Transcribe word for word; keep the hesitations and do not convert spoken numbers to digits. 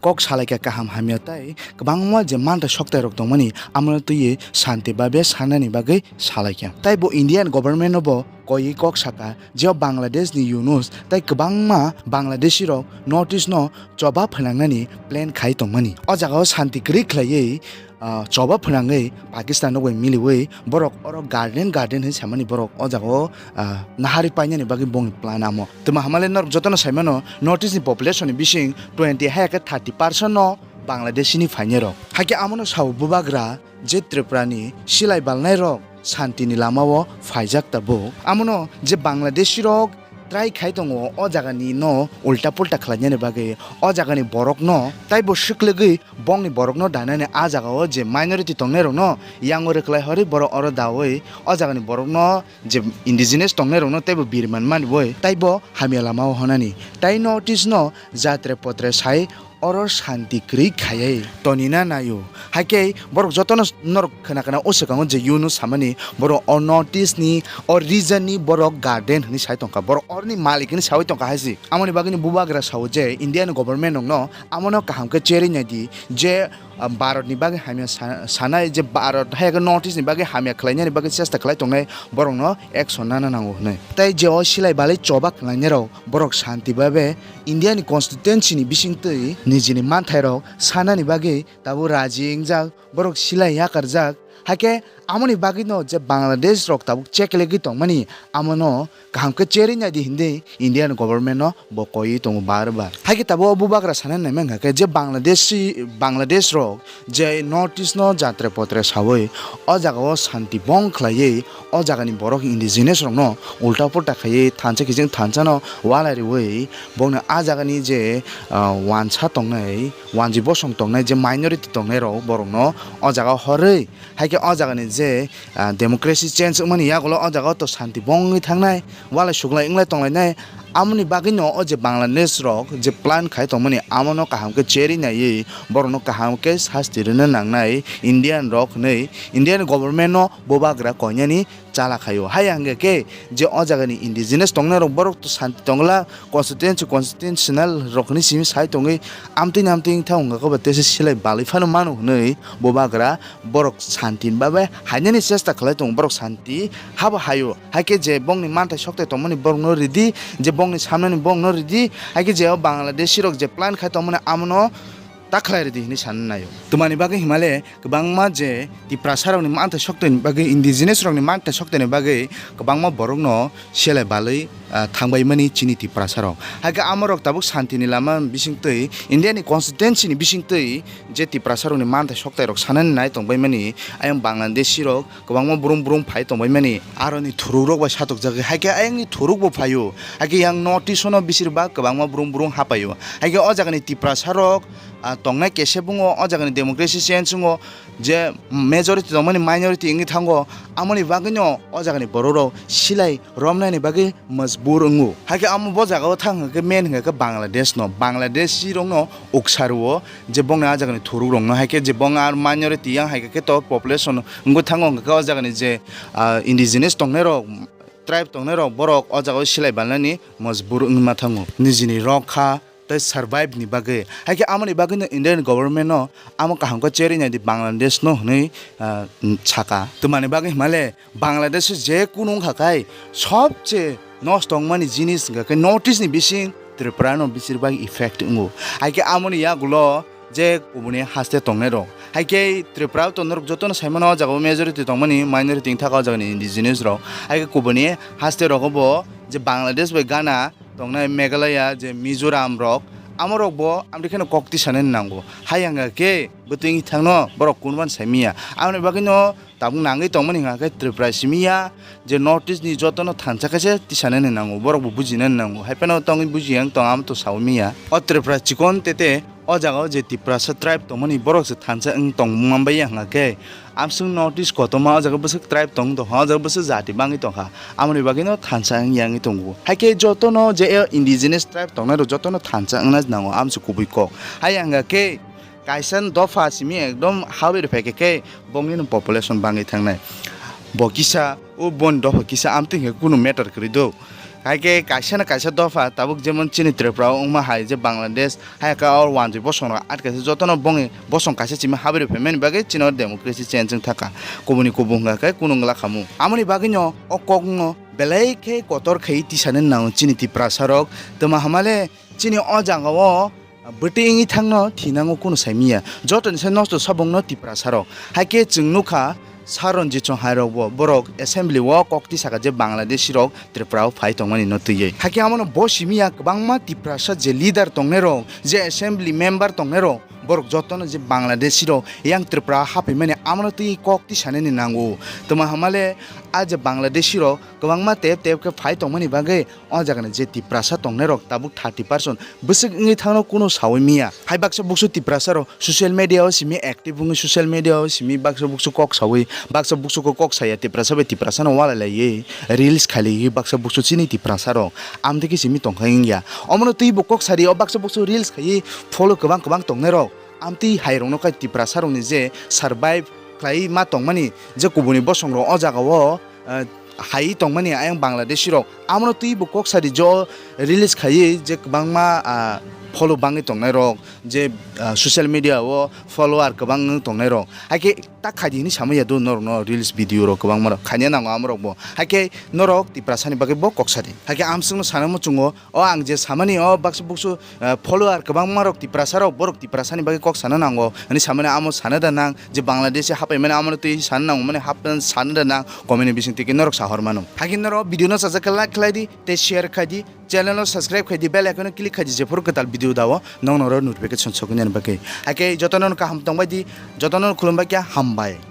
kok salaikha kaham hamya tei kwbangma je manthai soktairok tongmani, amono twiwi shanti babe sanani bagwi salaikha. Tei bo Indian government no bo koiwi kok saka, je o Bangladesh ni Yunus tei kwbangma Bangladeshi rok North East no choba phwnangnani plan khai tongmani. O jaga o shanti kwrwi khlaiwi, ah, choba phwnangwi Pakistan rok bai miliwi borok oro garden garden hinwi samani borok o jaga o, ah, nahari painani bagwi bongni plan amo. Tuma hamale norok jotono saimano North East ni population ni bising twenty hai khe thirty percent no Bangladeshi ni phainai rok. Hakhe amono sao bubagra je Tripura ni silai balnai rok shanti ni lama o phaijak tabuk. Amono je Bangladeshi rok try khai tongo o jaga ni no ulta pulta khlainani bagwi o jaga ni borok no taibo swklwgwi bongni borok no danani a jaga o je minority tongnai rok no yango rwkhlai horwi borok oro dawi o jaga ni borok no je indigenous tongnai rok no taibo biriman mani boi taibo hamya lama o honani. Tai North East no jatre potre sai oro shanti kwrwi khaiwi tonina naio. Hakhe borok jotono norok khna khna o swkango je Yunus samani borok o North East ni o region ni borok garden hinwi sai tongkha, borok oroni malik hinwi sawi tongkha hai se. Amoni bagwino bubagra sao je Indian government rokno amono kaham khe cherwi naidi je, ah, Bharat ni bagwi hamya sa-, sanai je Bharat hai khe North East ni bagwi hamya khlainani bagwi chesta khlai tongnai borokno action nana nango hinwi. Tai je o silai balai choba khlainai rok borok shanti babe India ni constituency ni bisingtwi nijini manthairok sanani bagwi tabuk raji wngjak, borok silai yakarjak. Hakhe amoni bagwino je Bangladesh rok tabuk cheklegwi tongmani, amono kaham khe cherwi naidi hinwi Indian government no bo koiwi tongo bar bar. Hakhe tabuk o bubagra sanani naimang kha khe je Bangladeshi, Bangladesh rok je North East no jatre potre sawi o jaga o shanti bong khlaiwi o jaga ni borok indigenous rok no ulta pulta khaiwi thansa kiching thansa no walai riwi bongni a jaga ni je, ah, wansa tongnai, wanji bosong tongnai, je minority tongnai rok borok no o jaga o horwi, hai khe o jaga ni je, ah, democracy change wngmani yagulo o jaga o to shanti bong wngwi thangnai, walai suglai wnglai tonglainai. Amoni bagwi no o je Bangladesh rok je plan khai tongmani, amo no kaham khe cherwi naiwi borok no kaham khe sasti rwna nangnai Indian rok hinwi Indian government no bubagra koinani chala khaio. Hai hwnkhe khe je o jaga ni indigenous tongnai rok borok to shanti tongla, constituency constitutional rok hinwi simi sai tongwi amtwi amtwi wngtha wngkha khe bo tesa silai balwi phano mano hinwi bubagra borok shanti ni bagwi hainani chesta khlai tongo, borok shanti habo haio. Hai khe je bongni manthai soktai tongmani borokno ridi, je bongni samnani borokno ridi, hai khe je o Bangladeshi rok je plan khai tongmani amono ta khlai ridi hinwi sanwi naio. Twmani bagwi himale kwbangma je Tiprasa rokni manthai soktaini bagwi, indigenous rokni manthai soktaini bagwi kwbangma borokno selai balwi, ah, thangbaimani chini Tiprasa rok. Hai khe amorok tabuk shanti ni lama bisingtwi India ni constituency ni bisingtwi je Tiprasa rokni manthai soktai rok sanani nai tongbaimani, ayang Bangladeshi rok kwbangma brum brum phai tongbaimani, aroni thuruk rok bai satokjagwi, hai khe ayangni thuruk bo phaio, hai khe yang North East no bisir bak kwbangma brum brum hapaio, hai khe o jagani Tiprasa rok, ah, tongnai kese bungo, o jagani democracy change wngo, je majority tongmani minority wngwi thango, amoni bagwino o jagani borok rok silai romnani bagwi majbur wngo. Hai khe amo bo jagao thang hwnkhe main hwnkhe Bangladesh no, Bangladeshi rokno uksa rwo je bongni a jagani thuruk rokno, hai khe je bong ar minority yang hai khe to population wngwi thango, hwnkhe o jagani je, ah, indigenous tongnai rok, tribe tongnai rok, borok o jagao silai balnani majbur wngma thango nijini rokha tei survive ni bagwi. Hai khe amoni bagwino Indian government no amo kaham khe cherwi naidi Bangladesh no hwnwi, ah, saka. Twmani bagwi himale Bangladesh je kunu wngkha khai sobche nosto wngmani jinis hwnkha khe North East ni bising Tripura no bisir bai effect wngo. Hai khe amoni yagulo je kubuni haste tongnai rok, hai khe Tripura o tongnai rok jotono saimano o jaga o majority tongmani, minority wngtha o jaga ni indigenous rok. Hai khe kubuni haste rogo bo je Bangladesh bai gana tongnai Meghalaya, je Mizoram rok, amo rok bo amri kheno kok tisanani nango. Hai hwnkha khe bwtwi wngwi thangno borok kunubani saimiya. Amoni bagwino tabuk nangwi tongmani hwnkha khe Tripura simi ya, je North East ni jotono thansa khe se tisanani nango, borok bo bujinani nango, hai phano tongwi bujiya wng tong, amo to saui miya. O Tripura chikon tete o jaga o je Tiprasa tribe tongmani borok se thansa wng tong mambaiya hwnkha khe, amswng North East kotorma o jaga bwswk tribe tong tongkha, o jaga bwswk jati bangwi tongkha, amoni bagwino thansa wng yangwi tongo. Hai khe jotono je indigenous tribe tongnai rok jotono thansa wngna nango, amswk kubui kok. Hai hwnkha khe kaisa dopha simi ekdom habwi rwphai khe, khe bongni no population bangwi thangnai. Bo kisa, o boni dopha kisa, amtwi hwnkhe kunu matter kwrwi do. Hai khe kaisa na kaisa dopha tabuk jemon chini Tripura o wngma hai je Bangladesh hai khe o wanjwi bosong rok atka se jotono bongni bosong kaisa simi habri phaimani bagwi chini o democracy change wng thaka kubuni kubu hwnkha khe kunu wngla khamu. Amoni bagwino o kokno belai khe kotor khaiwi tisani nango chini Tiprasa rok. Tuma hamale chini o jaga o bwtwi wngwi thangno thinango kunu saimiya. Jotoni se nosto sabongno Tiprasa rok. Hai khe chwng nukha Sir Ranjit Chong hai rokbo borok assembly o kok tisaka je Bangladeshi rok Tripura o phai tongmani no twiwi. Hai khe amono bo simiya kwbangma Tiprasa je leader tongnai rok, je assembly member tongnai rok, borok jotono je Bangladeshi rok yang Tripura haphaimani amono twiwi kok tisanani nango. Tuma hamale a je Bangladeshi rok kwbangma tep tep khe phai tongmani bagwi o jagani je Tiprasa tongnai rok tabuk thirty percent bwswk wngwi thangno kunu sawi miya. Hai baksa buksu Tiprasa rok social media o simi active wngwi social media o simi baksa buksu kok sawi baksa buksu kok kok saya Tiprasa bai Tiprasa no walai laiwi reels khailaiwi baksa buksu chini Tiprasa rok amtwi khe simi tongkha wngya. Omono twi bo kok sari o baksa buksu reels khaiwi follow kwbang kwbang tongnai rok amtwi hai rokno khe Tiprasa rokni je survive khlai ma tongmani je kubuni bosong rok o jaga o, eh, hai tongmani ayang Bangladeshi rok amono twi bo kok sari jo release khaiwi je kwbangma, ah, follow bangwi tongnai rok je, ah, social media o follower kwbang wng tongnai rok hai khe ta khaidi hinwi samaya do norok no reels video rok kwbangma rok khaina nango amorok bo hai khe norok Tiprasa ni bagwi bo kok sari hai khe amswk no sana muchungo. O ang je samani o baksa buksu, eh, follower kwbangma rok Tiprasa rok borok Tiprasa ni bagwi kok sana nango hinwi samani amo sana da nang je Bangladesh hapaimani amo twi sana nango mani hap sana da nang comment ni bising twi norok sahor mano. Hagi norok video no sajak khe like khlai di tei share khai di channel no subscribe khai di bell icon no click khai di jephuru kwtal video dao nong norok notification sokni bagwi. Hake jotono kaham tongbai di jotono khulumbai khe hambai.